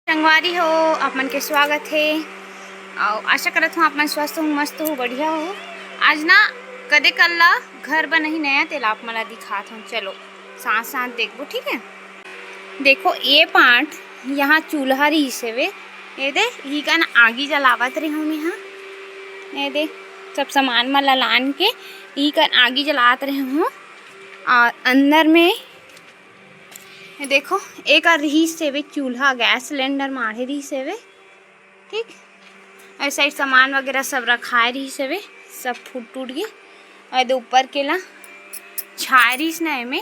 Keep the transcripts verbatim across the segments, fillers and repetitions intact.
संगवारी हो, आप मन के स्वागत हे। अउ आशा करत हूँ आप मन स्वस्थ हो, मस्त हो, बढ़िया हो। आज ना कदे कल्ला घर बनही नया, तेला आप मन ला दिखात हूँ। चलो साथ साथ देखबो, ठीक है? देखो ये पाट यहाँ चूल्हा रहिस हेवे, ये दे, इही कन आगी जलावत रहे हूँ मैं, हाँ, ये दे, सब सामान मन ला लान के इही कन आगी जलात रहे हूँ। और अंदर में ये देखो, एक रहिस हेवे चूल्हा, गैस सिलेंडर माढ़े रहिस हेवे, ठीक। और साइड सामान वगैरह सब रखाए रहिस हेवे, सब फूट टूट गे। और ये दे ऊपर के ला छाए रहिस ना एमे,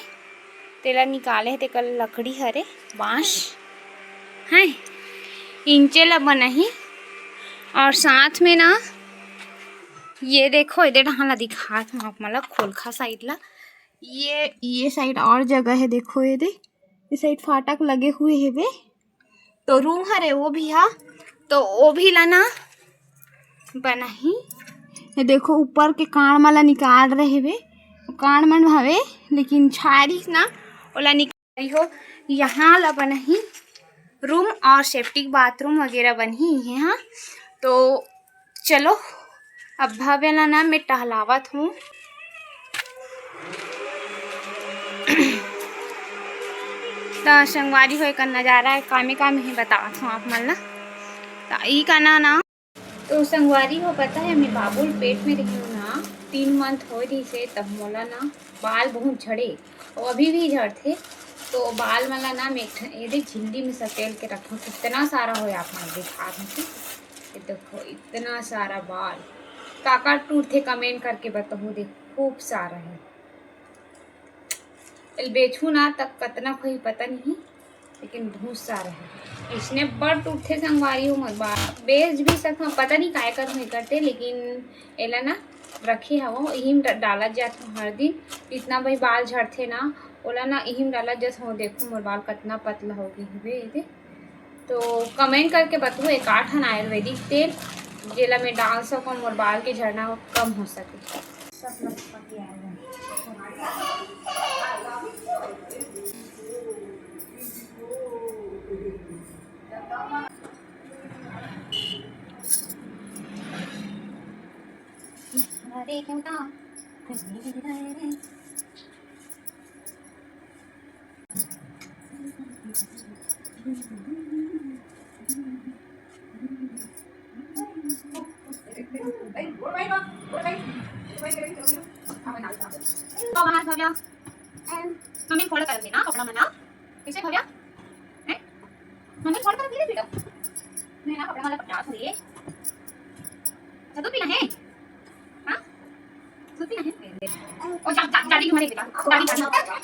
तेला निकाले हे, तेकर लकड़ी हरे, बांस है, इंचे ला बनही। और साथ में ना ये देखो, एदे डहान ला दिखात हूँ आप मन ला, खोलखा साइड ला, ये ये साइड और जगह है, देखो ये दे, ये साइड फाटक लगे हुए हेवे, तो रूम हरे वो भी हा, तो वो भी ला ना बनही। ये देखो ऊपर के कांड़ मन ला निकाल रहे हेवे, कांड़ मन हवे लेकिन छारिस ना, ओला निकाल हो। यहाँ ला बनही रूम और सेप्टिक बाथरूम वगैरह बनही है, हाँ। तो चलो, अब भव्य ला ना मैं टहलावत हूँ। त संगवारी हो, एकर नजारा है, कामे कामे ही बतात हूँ आप मन ला। त ई का ना, ना, तो संगवारी हो, पता है, मैं बाबुल पेट में रही हूँ ना, तीन मंथ हो रही से, तब मोला ना बाल बहुत झड़े, और अभी भी झड़थे। तो बाल मन ला ना मैं एक ठन एदे झिल्ली में सकेल के रखूँ, कितना सारा हो आप मन दिखा दूँ। ये देखो, इतना सारा बाल, काका टूटथे, कमेंट करके बताओ। देखो, खूब सारा है। एल बेचहूँ ना, तब कतना होही पता नहीं, लेकिन बहुत सारा है। इसने बड़ टूटथे संगवारी हो, मोर बाल बेच भी सकथों, पता नहीं काय करहूँ एकर ते, लेकिन एला ना रखे हवो, इही में डा-, डालत जात हूँ हर दिन। इतना भाई बाल झड़थे ना, ओला ना इही में डालत जात हूँ। देखो मोर बाल कतना पतला हो गए हवे एदे। तो कमेंट करके बताओ एक आठ ठन आयुर्वेदिक तेल, जेला मैं डाल सकूँ, मोर बाल के झड़ना कम हो सके। मम्मी फोल्ड कर देना कपड़ा मना। कैसे भव्या? हैं? मम्मी फोल्ड कर दे बेटा। नहीं ना, कपड़ा वाला पचास हो रही है। अच्छा, दूध पीना है? हाँ? दूध पीना है? ओ, जा, जा, जा, जा, जा, जा, जा।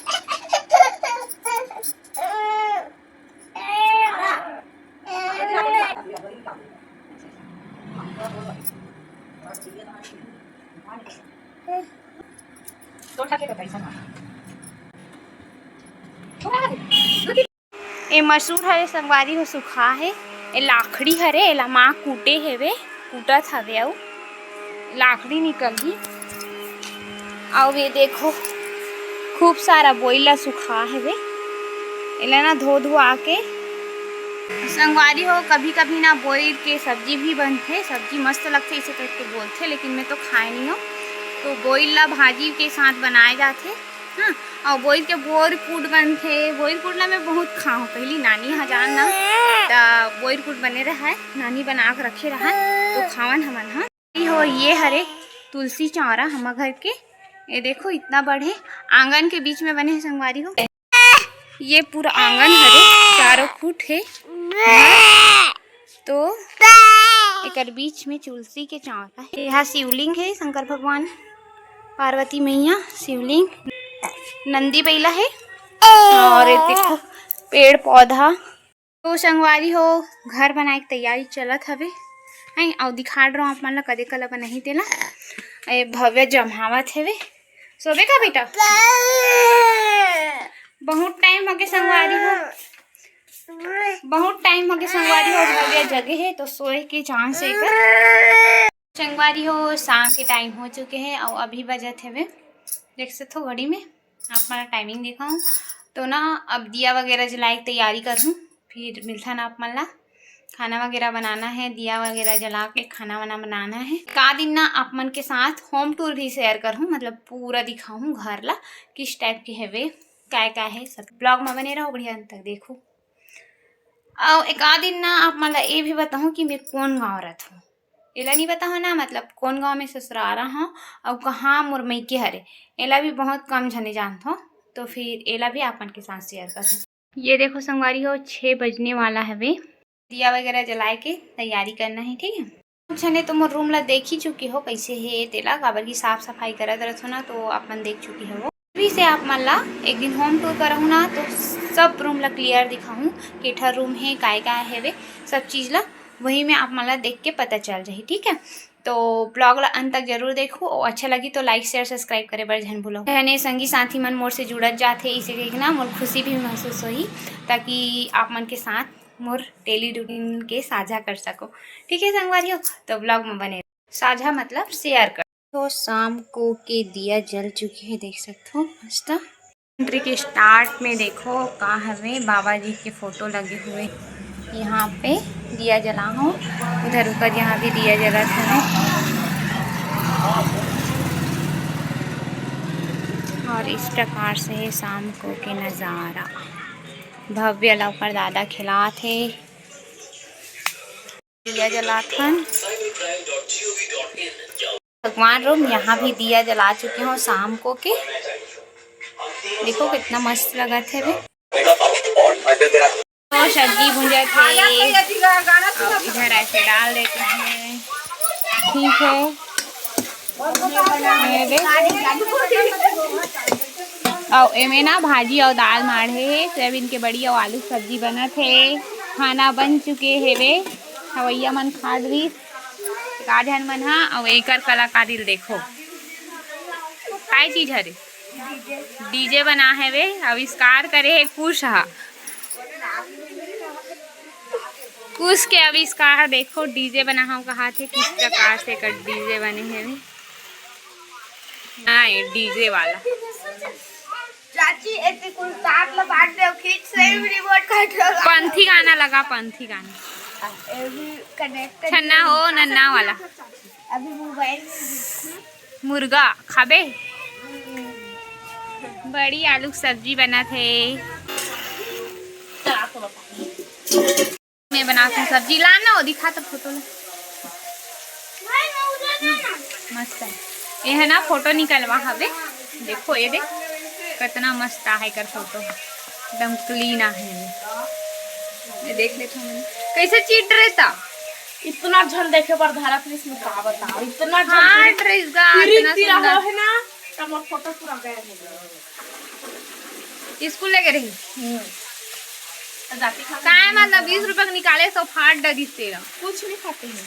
ए मसूर हरे संगवारी हो, सुखा हे। ए लाखड़ी हरे, एला माँ कूटे हेवे, कूटत हवे, अउ लाखड़ी निकलही। अउ ये देखो, खूब सारा बोइर ला सुखा हेवे। एला ना धो धुआ के, संगवारी हो, कभी कभी ना बोइर के सब्जी भी बनथे, सब्जी मस्त लगथे, इसे करके बोलथे, लेकिन मैं तो खाए नहीं हूँ। तो बोइर ला भाजी के साथ बनाए जाथे। हाँ, अउ बोइर के बोर कूट बनथे। बोइर कूट ला मैं बहुत खाऊँ, पहली नानी ह जान ना, त बोइर कूट बने रहय, नानी बना के रखे रहय, तो खावन हमन ह। हो, ये हरे तुलसी चौरा हमर घर के। ये देखो, इतना बड़े आंगन के बीच में बने हे संगवारी हो। ये पूरा आंगन हरे, चारों खूट हे। तो एकर बीच में तुलसी के चौरा हे। यहाँ शिवलिंग हे, शंकर भगवान, पार्वती मैया, शिवलिंग, नंदी बैला हे। और ये देखो, पेड़ पौधा। तो संगवारी हो, घर बनाए के तैयारी चलत हवे। हैं, अउ दिखा रहा हूँ आप मन ला, कदे कला बनाही तेला। ए भव्य जमावत हवे। सोबे का बेटा? बहुत टाइम होगे संगवारी हो, बहुत टाइम होगे संगवारी हो, भव्य जगे हे तो सोए के चांस हे एकर। संगवारी हो, शाम के टाइम हो चुके हे अउ अभी बजत हवे, देख सकथो घड़ी में, आप मन ला टाइमिंग दिखाऊँ तो ना, अब दिया वगैरह जलाए के तैयारी करहूँ, फिर मिलथन आप मन ला। खाना वगैरह बनाना है, दिया वगैरह जला के खाना वाना बनाना है। का दिन ना आप मन के साथ होम टूर भी शेयर करहूँ, मतलब पूरा दिखाहूँ घर ला, किस टाइप के हवे, काय का है, सब ब्लॉग में बने रहो, बढ़िया अंत तक देखो। अउ एक आध दिन ना आप मन ला ये भी बताहूँ कि मैं कौन गाँव रहत हूँ, एला नहीं बताहूँ ना, मतलब कौन गाँव में ससुरारा हूँ अउ कहाँ मोर मइके हरे, एला भी बहुत कम झने जानत हो, तो फिर एला भी आप मन के साथ शेयर करहूँ। ये देखो संगवारी हो, छः बजने वाला हवे, दिया वगैरह जलाए के तैयारी करना है, ठीक है। कुछ ने तो मोर रूम ला देख ही चुकी हो कैसे है तेला, काबर की साफ सफाई करत रहत हो ना, तो आप मन देख चुकी हो। अभी से आप मन ला एक दिन होम टूर करहूँ ना, तो सब रूम ला क्लियर दिखाहूँ, केठा रूम है, काय काय हेवे, सब चीज़ ला वही में आप मन ला देख के पता चल जाही, ठीक है। तो ब्लॉग ला अंत तक जरूर देखो, और अच्छा लगी तो लाइक शेयर सब्सक्राइब करे बर झन भूलो। रहने संगी साथी मन मोर से जुड़त जाथे, इसे कहिके ना मोर खुशी भी महसूस होही, ताकि आप मन के साथ मोर डेली रूटीन के साझा कर सको, ठीक है संगवारी हो। तो ब्लॉग में बने रहो। साझा मतलब शेयर कर। तो शाम को के दिया जल चुके हैं, देख सकते हो मस्त। एंट्री के स्टार्ट में देखो का हवे, बाबा जी के फोटो लगे हुए, यहाँ पे दिया जला हो, उधर ऊपर यहाँ भी दिया जला है। और इस प्रकार से है शाम को के नज़ारा। भव्य ला ऊपर दादा खिलात हे। दिया जलाथन। भगवान रूम यहाँ भी दिया जला चुके हो शाम को के। देखो कितना मस्त लगत हे बे। तो सब्जी भुंजत हे, अब इधर ऐसे डाल देते हैं, ठीक है। ये देख। अउ एमे ना भाजी अउ दाल माढ़े हे, सोयाबीन के बड़ी अउ आलू के सब्जी बनत हे। खाना बन चुके हेवे, खवैया मन खा डरिस, का झन मन हा। अउ एकर कलाकारी ल देखो, काय चीज हरे, डीजे बना हेवे, आविष्कार करे हे कुश हा। कुश के आविष्कार देखो, डीजे बना हम कहा थे, किस प्रकार से एकर डीजे बने हेवे। हाँ, ये डीजे वाला। चाची, एती कुल तार ला बांध दे, खींच से भी रिमोट काट लो। पंथी गाना लगा, पंथी गाना। ये भी कनेक्टेड छन्ना हो, नन्ना वाला। अभी मोबाइल में देखना। मुर्गा खाबे? बड़ी आलू के सब्जी बनत हे। मैं बनात हूँ सब्जी। ला ना, वो दिखा तो फोटो ला। मस्त है। ये है ना, फोटो निकलवा हवे। देखो, ये देख, कितना मस्त आहे कर फोटो, एकदम क्लीन आहे। ये देख लेथो मैं, कैसे चीट रहे था। इतना झन देखे बर धरा फिर इसमें का बताओ, इतना झन हाँ, देखे। ड्रेस गा, तिरी इतना तिरा सुंदर। हो है ना, तब वो फोटो पूरा गया है। स्कूल लेके रही। हम्म। तो जाती खाती काय मतलब, बीस रुपया के निकाले सो फाट डरिस तेरा। कुछ नहीं खाते हैं।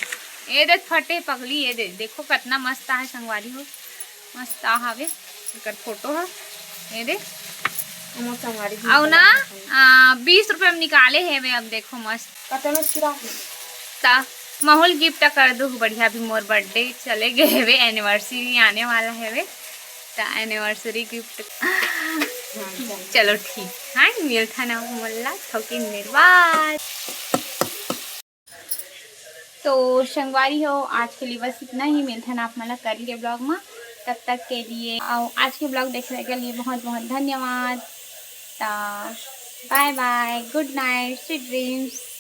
ये दे फटे पगली, ये दे, देखो कितना मस्त आहे संगवारी हो, मस्त हावे एकर फोटो ह। ये दे। हमर संगवारी जी अउ ना, आ, बीस रुपया में निकाले हेवे, अब देखो मस्त। कते में सिरा है? ता महूल गिफ्ट कर दू बढ़िया, भी मोर बर्थडे चले गए हेवे, एनिवर्सरी आने वाला हेवे, ता एनिवर्सरी गिफ्ट। चलो ठीक, हाँ, मिलथन अब मोला थोकिन देर बाद। तो संगवारी हो, आज के लिए बस इतना ही। मिलथन आप मन ला कल के ब्लॉग में, तब तक के लिए, और आज के ब्लॉग देखने के लिए बहुत बहुत धन्यवाद। तो बाय बाय, गुड नाइट, स्वीट ड्रीम्स।